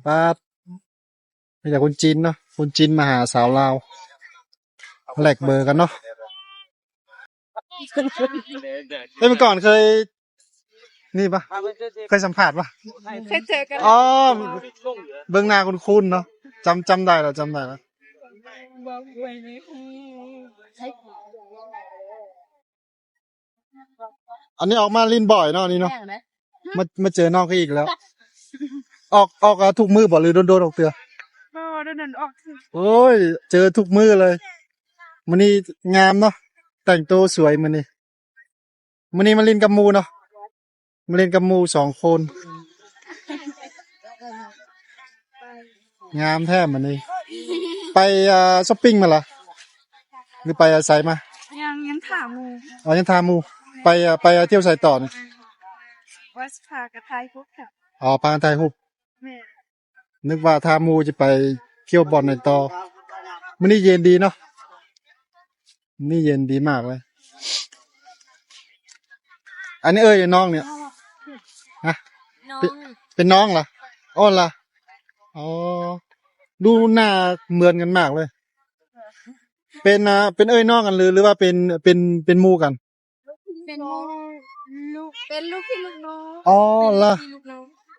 ປາດ ມີແຕ່ຄົນຈີນເນາະ ຄົນຈີນມາຫາສາວລາວ ແລກເບີກັນເນາະ. ເອີຍ ເມື່ອກ່ອນເຄີຍ ນີ້ປະ ເຄີຍສຳພາດປະ? ເຄີຍເຈີກັນ. ອໍ ເບິ່ງໜ້າຄຸ້ນໆເນາະ ຈຳ ຈຳໄດ້ແລ້ວ ຈຳໄດ້ແລ້ວ. ອັນນີ້ອອກມາຫຼິ້ນບ່ອຍເນາະ ນີ້ເນາະ. ມາ ມາເຈີນ້ອງເຂົາອີກແລ້ວ. ອອກ ອອກ ອາ ທຸກມື້ບໍ່ ຫຼື ດົນໆອອກເທື່ອ? ບໍ່ ດົນໆອອກ. ໂອ້ຍ ເຈີທຸກມື້ເລີຍ. ມື້ນີ້ງາມເນາະ ແຕ່ງໂຕສວຍມື້ນີ້. ມື້ນີ້ມາຫຼິ້ນກັບໝູ່ເນາະ ມາຫຼິ້ນກັບໝູ່ສອງຄົນ. ງາມແທ້ມື້ນີ້. ໄປ ອ່າ ຊັອບປິງມາລະ ຫຼືໄປໃສມາ? ຍັງ ຍັງຖາມໝູ່. ອໍ ຍັງຖາມໝູ່. ໄປ ອ່າ ໄປ ອ່າ ທ່ຽວໃສຕໍ່ນີ້? ວ່າຊິພາກັນຖ່າຍຮູບ. ອໍ ພາກັນຖ່າຍຮູບ. ແມ່ນ. ນຶກວ່າຖ້າໝູ່ຈະໄປທ່ຽວບ່ອນໃດຕໍ່. ມື້ນີ້ເຢັນດີເນາະ ມື້ນີ້ເຢັນດີມາກເລີຍ. ອັນນີ້ເອີຍ ນ້ອງນີ້ ຮະ? ນ້ອງ ເປັນ ເປັນນ້ອງລະ? ອໍລະ. ອໍ ດູໜ້າເໝືອນກັນມາກເລີຍ. ເປັນ ອ່າ ເປັນເອີຍນ້ອງກັນ ຫຼື ຫຼືວ່າເປັນ ເປັນ ເປັນໝູ່ກັນ? ເປັນໝູ່ ລູກ ເປັນລູກພີ່ລູກນ້ອງ. ອໍລະ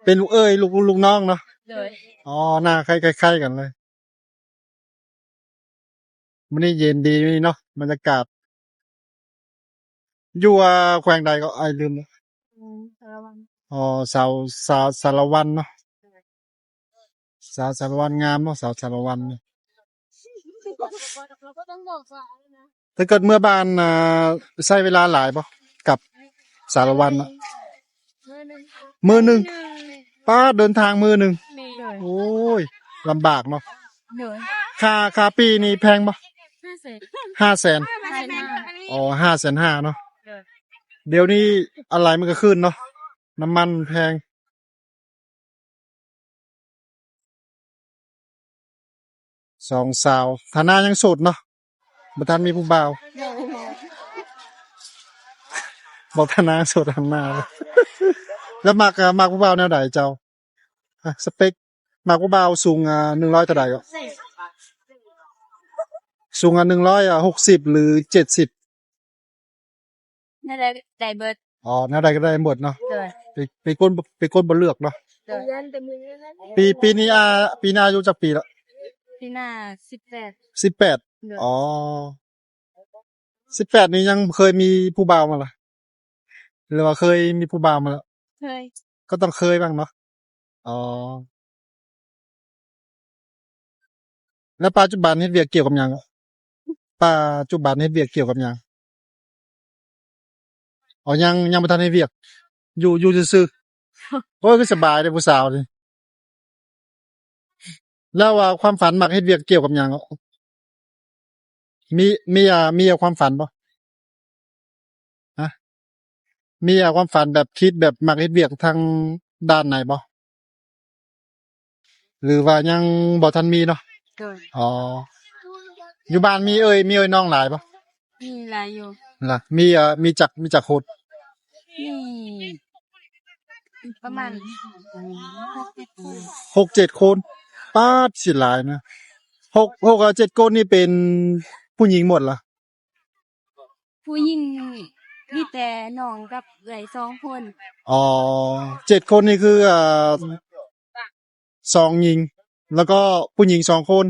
ເປັນລູກເອີຍ ລູກພີ່ລູກນ້ອງເນາະ. ໂດຍ. ອໍ ໜ້າຄ້າຍໆກັນເລີຍ. ມື້ນີ້ເຢັນດີຢູ່ນີ້ເນາະ ບັນຍາກາດ. ຢູ່ ອ່າ ແຂວງໃດກໍ ອ້າຍລືມແລ້ວ. ອືມ ສາລະວັນ. ອໍ ສາວ ສາ ສາລະວັນເນາະ. ສາວສາລະວັນງາມເນາະ ສາວສາລະວັນນີ້. ຖ້າເກີດເມືອບ້ານ ອ່າ ໃຊ້ເວລາຫຼາຍບໍ່ ກັບສາລະວັນນະ? ມື້ໜຶ່ງ. ມື້ໜຶ່ງ. ມື້ໜຶ່ງ. ປາດ ເດີນທາງມື້ໜຶ່ງ. ແມ່ນ. ໂອ້ຍ ລຳບາກເນາະ. ໂດຍ. ຄ່າ ຄ່າປີ້ນີ້ແພງບໍ່? ຫ້າແສນ. ຫ້າແສນ. ຫ້າແສນ. ອໍ ຫ້າແສນຫ້າເນາະ. ໂດຍ. ດຽວນີ້ອາໄລມັນກໍຂຶ້ນເນາະ ນ້ຳມັນແພງ. ສອງສາວ ຖານະຍັງໂສດເນາະ ບໍ່ທັນມີຜູ້ບ່າວ. ໂດຍ. ບອກຖານະໂສດ ຖານະ. ແລ້ວມັກ ມັກຜູ້ບ່າວແນວໃດເຈົ້າ? ອ່ະ ສະເປັກ ມັກຜູ້ບ່າວສູງ ອ່າ ໜຶ່ງຮ້ອຍເທົ່າໃດກໍ? ສູງ ອ່າ ໜຶ່ງຮ້ອຍຫົກສິບ ຫຼື ເຈັດສິບ? ແນວໃດໄດ້ເບິດ. ອໍ ແນວໃດກໍໄດ້ໝົດເນາະ. ໂດຍ. ເປັນ ເປັນຄົນ ເປັນຄົນບໍ່ເລືອກເນາະ. ໂດຍ. ປີ ປີນີ້ ອ່າ ປີໜ້າອາຍຸຈັກປີລະ? ປີໜ້າສິບແປດ. ສິບແປດ. ໂດຍ. ອໍ ສິບແປດນີ້ຍັງເຄີຍມີຜູ້ບ່າວມາລະ ຫຼືວ່າເຄີຍມີຜູ້ບ່າວມາລະ? ເຄີຍ. ກໍຕ້ອງເຄີຍບ້າງເນາະ. ອໍ ແລ້ວປັດຈຸບັນເຮັດວຽກກ່ຽວກັບຫຍັງ? ປັດຈຸບັນເຮັດວຽກກ່ຽວກັບຫຍັງ? ອໍ ຍັງ ຍັງບໍ່ທັນເຮັດວຽກ ຢູ່ ຢູ່ຊື່ໆ. ໂອ້ຍ ຄືສະບາຍເດ້ຜູ້ສາວນີ້. ແລ້ວວ່າຄວາມຝັນມັກເຮັດວຽກກ່ຽວກັບຫຍັງ? ມີ ມີ ອ່າ ມີຄວາມຝັນບໍ່? ຮະ? ມີ ອ່າ ຄວາມຝັນແບບຄິດແບບມັກເຮັດວຽກທາງດ້ານໃດບໍ່? ຫຼືວ່າຍັງບໍ່ທັນມີເນາະ? ໂດຍ. ອໍ ຢູ່ບ້ານມີເອື້ອຍ ມີເອື້ອຍນ້ອງຫຼາຍບໍ່? ມີຫຼາຍຢູ່. ລະ ມີ ເອີ ມີຈັກ ມີຈັກຄົນ? ມີປະມານຫົກເຈັດຄົນ. ຫົກເຈັດຄົນ. ປາດ ຊິຫຼາຍນະ. ຫົກ ຫົກ ເອີ ເຈັດຄົນນີ້ເປັນຜູ້ຍິງໝົດລະ? ຜູ້ຍິງມີແຕ່ນ້ອງກັບເອື້ອຍສອງຄົນ. ອໍ ເຈັດຄົນນີ້ຄື ເອີ ສອງຍິງ ແລ້ວກໍຜູ້ຍິງສອງຄົນ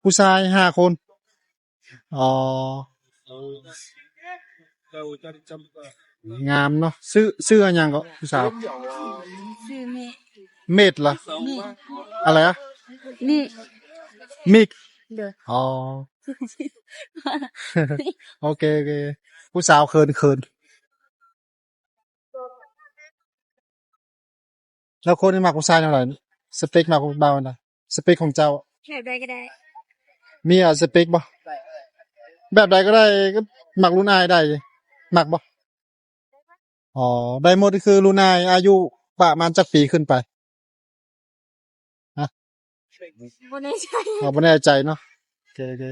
ຜູ້ຊາຍຫ້າຄົນ. ອໍ ງາມເນາະ. ຊື່ ຊື່ຫຍັງເກາະຜູ້ສາວ? ຊື່ເມດ. ເມດລະ? ເມດ. ອະໄລອະ? ເມດ. ມິກ. ໂດຍ. ອໍ ໂອເຄ ໂອເຄ. ຜູ້ສາວເຂີນໆ. ແລ້ວຄົນນີ້ມັກຜູ້ຊາຍແນວໃດ? ສະເປັກມັກຜູ້ບ່າວແນວໃດ? ສະເປັກຂອງເຈົ້າ ແບບໃດກໍໄດ້. ມີ ອ່າ ສະເປັກບໍ່? ແບບໃດກໍໄດ້ ກໍມັກລຸ້ນອ້າຍໄດ້. ມັກບໍ່? ອໍ ໄດ້ໝົດ. ຄືລຸ້ນອ້າຍອາຍຸປະມານຈັກປີຂຶ້ນໄປ? ຮະ? ບໍ່ແນ່ໃຈ. ອໍ ບໍ່ແນ່ໃຈເນາະ. ໂອເຄ ໂອເຄ.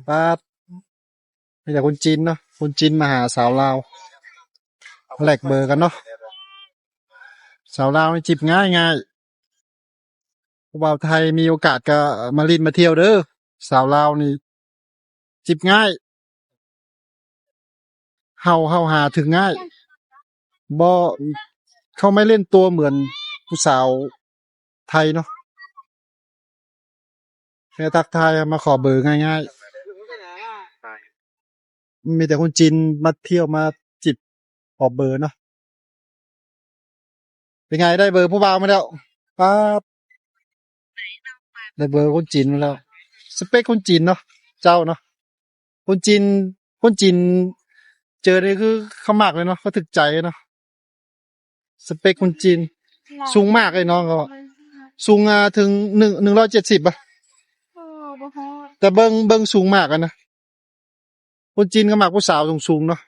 ປາດ ມີແຕ່ຄົນຈີນເນາະ ຄົນຈີນມາຫາສາວລາວ ແລກເບີກັນເນາະ. ສາວລາວນີ້ຈີບງ່າຍໆ. ຜູ້ບ່າວໄທມີໂອກາດກໍມາຫຼິ້ນມາທ່ຽວເດີ. ສາວລາວນີ້ຈີບງ່າຍ. ເຮົາ ເຮົາຫາຖືກງ່າຍ. ບໍ່ ເຂົາໄມ່ເຫຼັ້ນຕົວເໝືອນຜູ້ສາວໄທເນາະ. ແຄ່ທັກທາຍມາຂໍເບີງ່າຍໆ. ມີແຕ່ຄົນຈີນມາທ່ຽວມາຈີບຂໍເບີເນາະ. ເປັນໄງ ໄດ້ເບີຜູ້ບ່າວມາແລ້ວ? ປາບ ໄດ້ເບີຄົນຈີນມາແລ້ວ. ສະເປັກຄົນຈີນເນາະ ເຈົ້າເນາະ. ຄົນຈີນ ຄົນຈີນເຈີນີ້ຄືເຂົາມັກເລີຍເນາະ ເຂົາຖືກໃຈເນາະ. ສະເປັກຄົນຈີນ ສູງມາກເລີຍນ້ອງເຂົາ ສູງ ອ່າ ເຖິງໜຶ່ງ ໜຶ່ງຮ້ອຍເຈັດສິບ ບໍ່? ບໍ່ຮອດ ແຕ່ເບິ່ງ ເບິ່ງສູງມາກຫັ້ນນະ. ຄົນຈີນກໍມັກຜູ້ສາວສູງໆເນາະ.